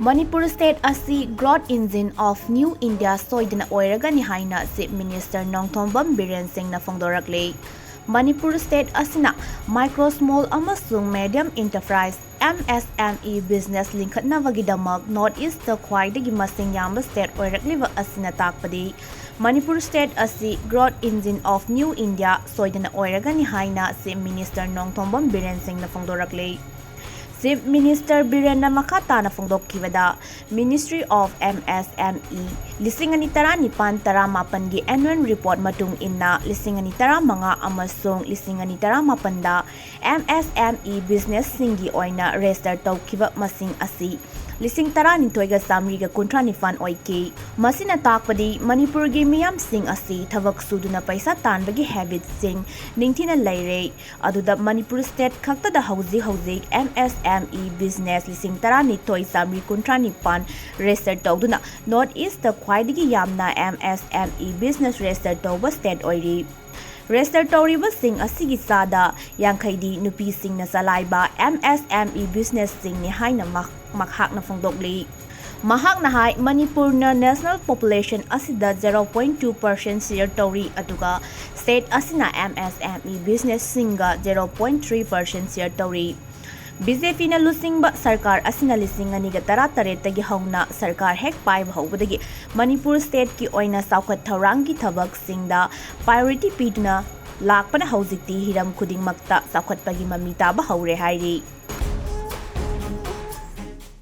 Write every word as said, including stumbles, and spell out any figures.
Manipur state ꯑꯁꯤ growth engine of new India ꯁꯣꯏꯗꯅ ꯑꯣꯏꯔꯒꯅꯤ ꯍꯥꯏꯅ Chief Minister ꯅꯣꯡꯊꯣꯝꯕꯝ ꯕꯤꯔꯦꯟ ꯁꯤꯡꯅ ꯐꯣꯡꯗꯣꯔꯛꯂꯤ꯫ ꯃꯅꯤꯄꯨꯔ state ꯑꯁꯤꯅ micro, small ꯑꯃꯁꯨꯡ medium enterprise, M S M E business ꯂꯤꯡꯈꯠꯅꯕꯒꯤꯗꯃꯛ North East ꯈ꯭ꯋꯥꯏꯗꯒꯤ ꯃꯁꯤꯡ ꯌꯥꯝꯕ state ꯑꯣꯏꯔꯛꯂꯤꯕ ꯑꯁꯤꯅ ꯇꯥꯛꯄꯗꯤ ꯃꯅꯤꯄꯨꯔ state ꯑꯁꯤ growth engine of new India ꯁꯣꯏꯗꯅ ꯑꯣꯏꯔꯒꯅꯤ ꯍꯥꯏꯅ Chief Minister ꯅꯣꯡꯊꯣꯝꯕꯝ ꯕꯤꯔꯦꯟ ꯁꯤꯡꯅ ꯐꯣꯡꯗꯣꯔꯛꯂꯤ꯫ Chief Minister ꯕꯤꯔꯦꯟꯅ ꯃꯈꯥ ꯇꯥꯅ ꯐꯣꯡꯗꯣꯛꯈꯤꯕꯗ, Ministry of M S M E ꯂꯤꯁꯤꯡ ꯑꯅꯤ ꯇꯔꯥꯅꯤꯄꯥꯟ ꯇꯔꯥꯃꯥꯄꯟꯒꯤ annual report ꯃꯇꯨꯡ ꯏꯟꯅ, ꯂꯤꯁꯤꯡ ꯑꯅꯤ ꯇꯔꯥꯃꯉꯥ ꯑꯃꯁꯨꯡ ꯂꯤꯁꯤꯡ ꯑꯅꯤ ꯇꯔꯥꯃꯥꯄꯟꯗ M S M E businessꯁꯤꯡꯒꯤ ꯑꯣꯏꯅ register ꯇꯧꯈꯤꯕ ꯃꯁꯤꯡ ꯑꯁꯤ ꯂꯤꯁꯤꯡ ꯇꯔꯥꯅꯤꯊꯣꯏꯒ ꯆꯥꯃꯔꯤꯒ ꯀꯨꯟꯊ꯭ꯔꯥ ꯅꯤꯄꯥꯟ ꯑꯣꯏꯈꯤ꯫ ꯃꯁꯤꯅ ꯇꯥꯛꯄꯗꯤ ꯃꯅꯤꯄꯨꯔꯒꯤ ꯃꯤꯌꯥꯝꯁꯤꯡ ꯑꯁꯤ ꯊꯕꯛ ꯁꯨꯗꯨꯅ ꯄꯩꯁꯥ ꯇꯥꯟꯕꯒꯤ habitꯁꯤꯡ ꯅꯤꯡꯊꯤꯅ ꯂꯩꯔꯦ꯫ ꯑꯗꯨꯗ ꯃꯅꯤꯄꯨꯔ state ꯈꯛꯇꯗ ꯍꯧꯖꯤꯛ ꯍꯧꯖꯤꯛ M S M E business ꯂꯤꯁꯤꯡ ꯇꯔꯥꯅꯤꯊꯣꯏ ꯆꯥꯃꯔꯤ ꯀꯨꯟꯊ꯭ꯔꯥ ꯅꯤꯄꯥꯟ register ꯇꯧꯗꯨꯅ North Eastꯇ ꯈ꯭ꯋꯥꯏꯗꯒꯤ ꯌꯥꯝꯅ M S M E business register ꯇꯧꯕ state ꯑꯣꯏꯔꯤ꯫ Register ꯇꯧꯔꯤꯕꯁꯤꯡ ꯑꯁꯤꯒꯤ ꯆꯥꯗ ꯌꯥꯡꯈꯩꯗꯤ ꯅꯨꯄꯤꯁꯤꯡꯅ ꯆꯂꯥꯏꯕ M S M E businessꯁꯤꯡꯅꯤ ꯍꯥꯏꯅ ꯃꯍꯥꯛ-, ꯃꯍꯥꯛꯅ ꯐꯣꯡꯗꯣꯛꯂꯤ꯫ ꯃꯍꯥꯛꯅ ꯍꯥꯏ, ꯃꯅꯤꯄꯨꯔꯅ national population ꯑꯁꯤꯗ zero point two percent share ꯇꯧꯔꯤ, ꯑꯗꯨꯒ state ꯑꯁꯤꯅ M S M E businessꯁꯤꯡꯒ zero point three percent share ꯇꯧꯔꯤ꯫ BJPꯅ ꯂꯨꯆꯤꯡꯕ ꯁꯔꯀꯥꯔ ꯑꯁꯤꯅ ꯂꯤꯁꯤꯡ ꯑꯅꯤꯒ ꯇꯔꯥꯇꯔꯦꯠꯇꯒꯤ ꯍꯧꯅ ꯁꯔꯀꯥꯔ ꯍꯦꯛ ꯄꯥꯏꯕ ꯍꯧꯕꯗꯒꯤ ꯃꯅꯤꯄꯨꯔ stateꯀꯤ ꯑꯣꯏꯅ ꯆꯥꯎꯈꯠ ꯊꯧꯔꯥꯡꯒꯤ ꯊꯕꯛꯁꯤꯡꯗ priority ꯄꯤꯗꯨꯅ ꯂꯥꯛꯄꯅ ꯍꯧꯖꯤꯛꯇꯤ ꯍꯤꯔꯝ ꯈꯨꯗꯤꯡꯃꯛꯇ ꯆꯥꯎꯈꯠꯄꯒꯤ ꯃꯃꯤ ꯇꯥꯕ ꯍꯧꯔꯦ ꯍꯥꯏꯔꯤ꯫